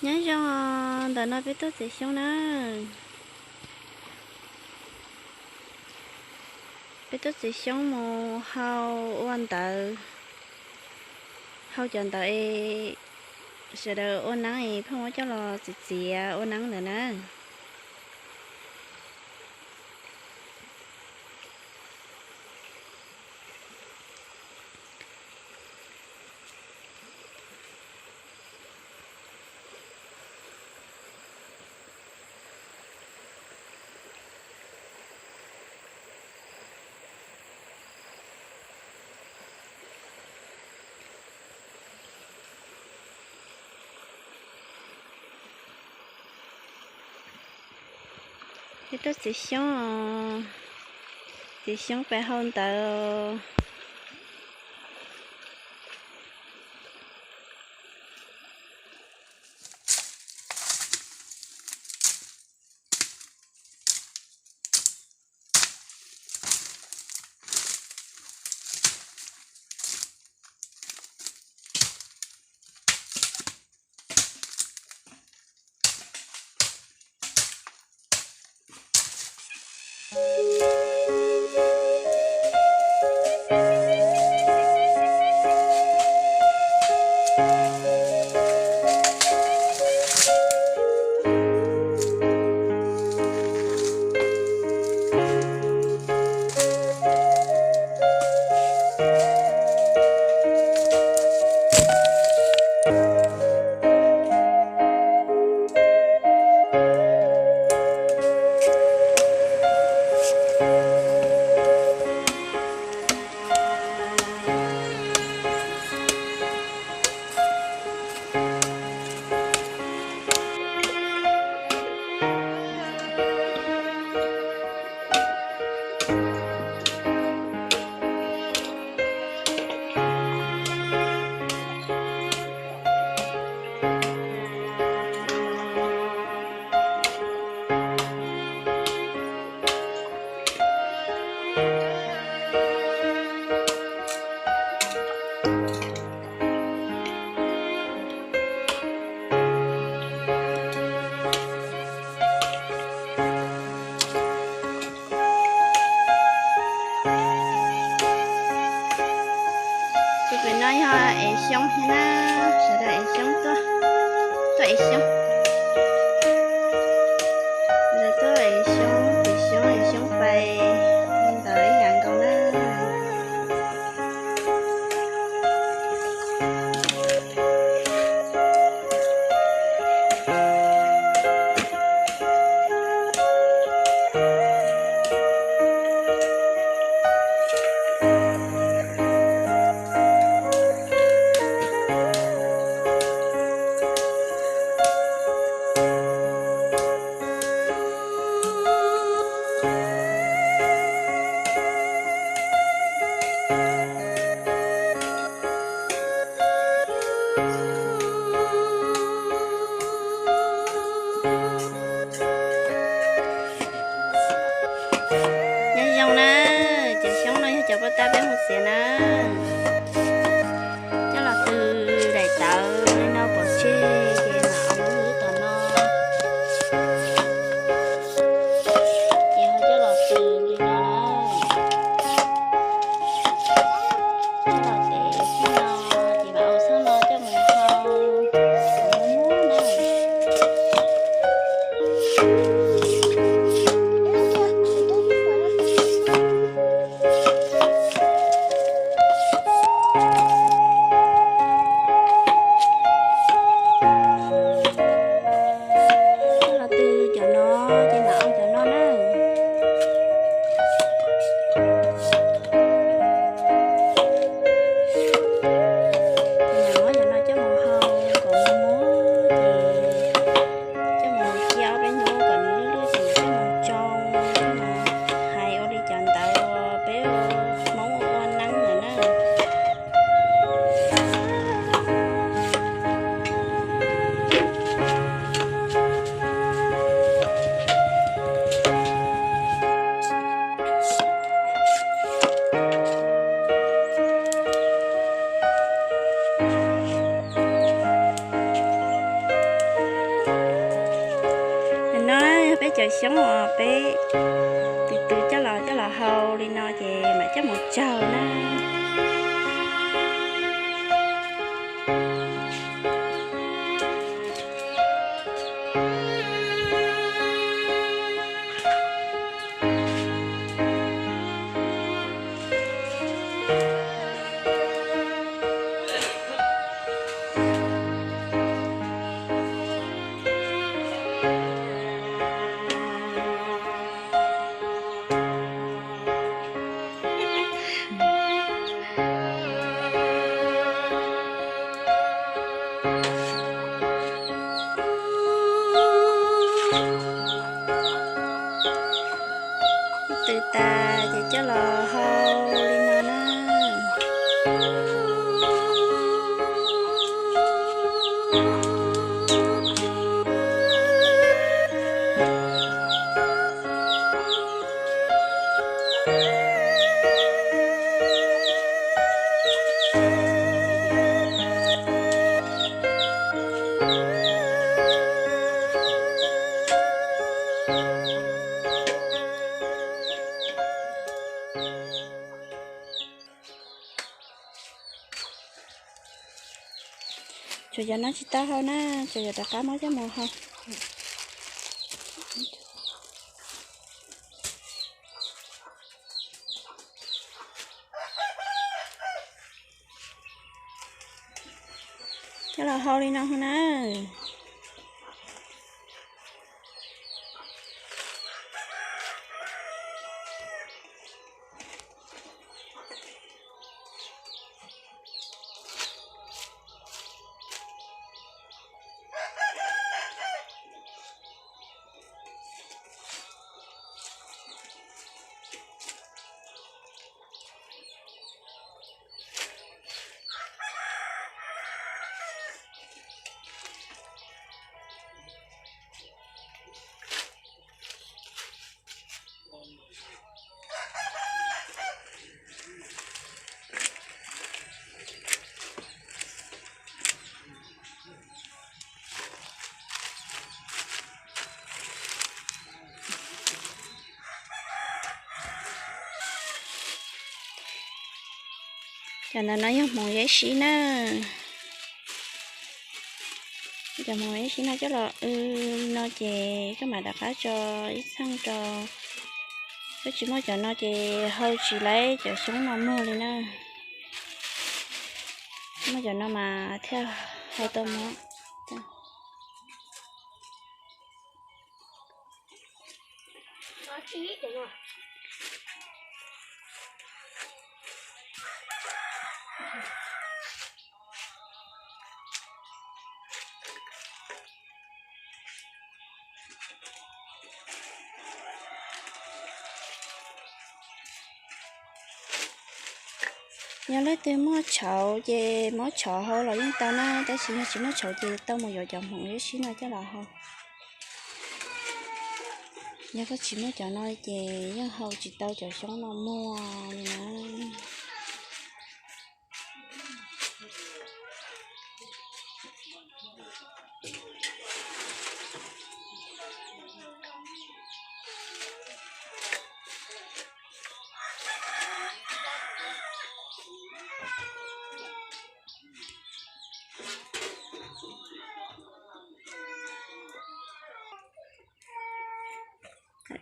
Nyob zoo, ntawm no peb tuaj txiav xyoob na. Peb tuaj txiav xyoob mus hau ua ntawv, hau cov ntawv es sawv daws ua neeb es pheej muab coj los txiav txiav ua neeb ntawd na. Peb tuaj txiav xyoob, txiav xyoob pais hau ntawv. Tus pem no yog ev xyoob thiab na, sawv daws ev xyoob tuaj, tuaj ev xyoob. Sawv daws tuaj ev xyoob, ev xyoob, ev xyoob pais ntawv ib yam nkaus na. Nyob zoo na, cov xyoob no yog cov paj tab peb mus txiav na. Coj los tw daim tawv li no pov tseg ces mam ua lub tom no. Ces ho coj los tw li no na. Coj los tw li no ces mam ua xab no coj mus hau kom muag muag na. Cov xyoob uas peb tus twv coj los coj los hau li no ces mam coj mus tsaug na. Twv tas ces coj los hau li no na. Tsuas yog no tsis tau hau na, tsuas yog rov qab muab coj mus hau. Coj los hau li no na. Cov ntawm no yog hmoov yeb sib na. Cov hmoov yeb sib no coj los w li no ces koj mam rov qab tso ib txheej rau. Koj tsis muaj cov no ces hau tsis laib cov xyoob no muag li na. Muaj cov no mas thiaj hau tau mov. Yog leej twg muaj tshauv ces muab tshauv hau los yeej tau na, tab sis yog tsis muaj tshauv ces tau mus yuav cov hmoov yeb sib no coj los hau. Yog koj tsis muaj cov no ces yeej hau tsis tau cov xyoob no muag li na.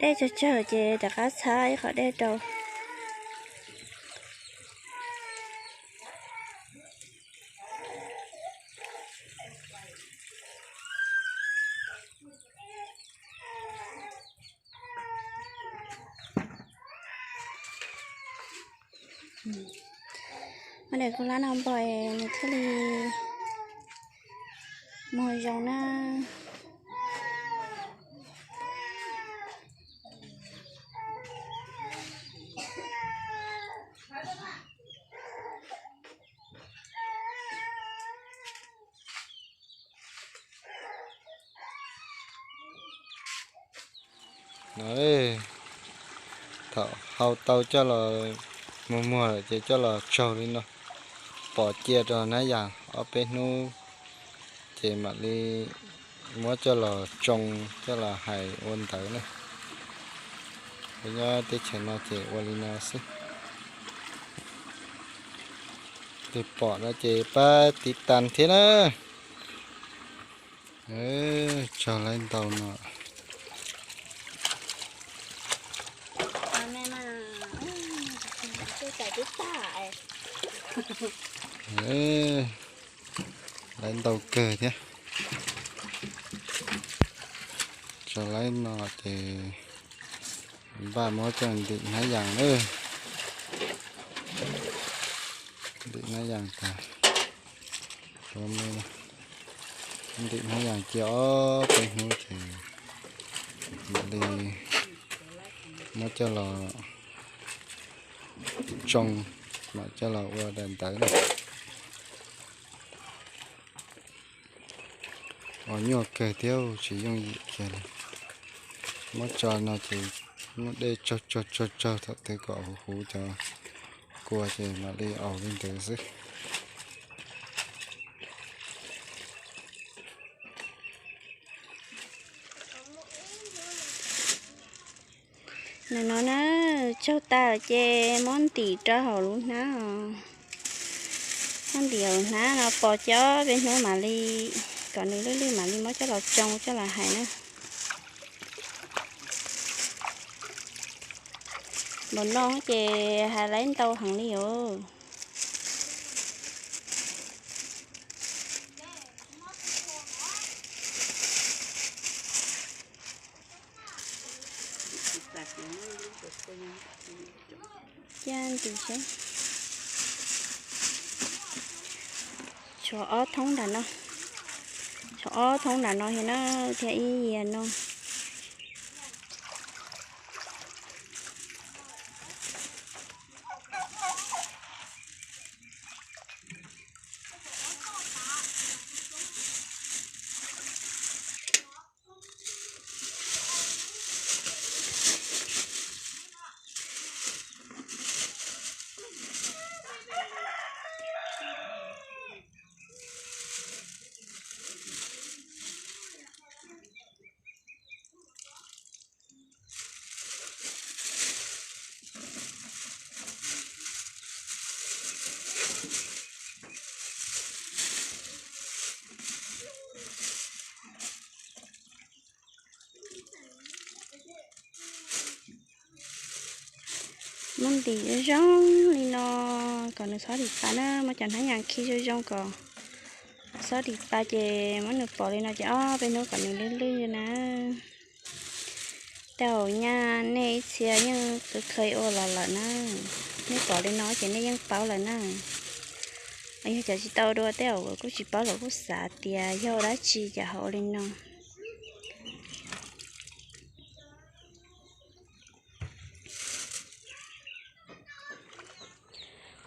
Dej tsawg tsawg ces rov qab txhab ib qhov dej rau. Muab daim khaub hlab no npog nws thiaj li muag zoo na. No, thaum hau tau coj los muag muag lawm ces coj los tsaug li no, pov cia rau na yom, ob peb hnub ces mam li muab coj los tsoo, coj los hais ua ntawv na. Peb nyob teb chaws no ces ua li no xwb. Tus pom no ces pab tiv tas thiab na. Tsog laib ntau no. Laib ntau kawg thiab. Tsog laib no ces npaj muab coj ntim hnab yas na. Ntim hnab yas tas, ntim hnab yas cia ob peb hnub ces mam li muab coj los tsoo, mam coj los ua daim ntawv na. Os, nyuaj kawg thiab tsis yooj yim kiag li. Muab tso no ces muab dej tsau tsau tsau tsau thaum twg kom huv huv cov kua ces mam li aus li ntawd xwb. Nim no na, tsau tas ces muab ntim rau hauv lub hnab os. Muab ntim hauv hnab no pos cov peb hnub mam li, kom nws lwj lwj mam li muab coj los tsoo coj los hais na. Npaum no ces hais laib ntau heev li os. Cia ntim seb. Tshuav ob thoob nram no, tshuav ob thoob nram no thiab na, thiab ib yias no. Muab ntim zoo zoo li no kom nws txhob dim pa na, muab cov hnab yas khi zoo zoo kom txhob dim pa ces muab nws pov li no ces ob peb hnub kom nws lwj lwj na. Tej zaum nyaj nej ib txhia yeej kheev ua los lawm na, nej pom li no ces nej yeej paub lawm na. Yog cov tsis tau dua tej zaum kuj tsis paub los kuj xav tias yog dab tsi cas ho ua li no.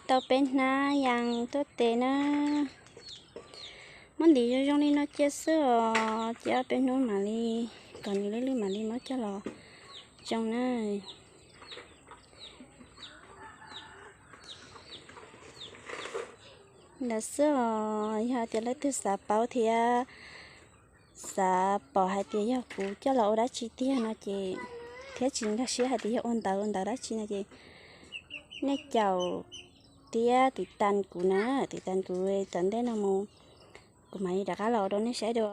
Tau peb hnab yas tuaj tes na. Muab ntim zoo zoo li no cia xwb os, ces ob peb hnub mam li, kom nws lwj lwj mam li muab coj los tsoo na. Ntawd xwb os, yog tias leej twg xav paub thiab xav pom hais tias yog kuv coj los ua dab tsi tiag no ces, thiab tsis nkag siab hais tias yog ua ntawv ua ntawv dab tsi no ces, nej caum thiab tiv tas kuv na, tiv tas kuv tom ntej no mus, kuv mam li rov qab los ua rau nej saib dua.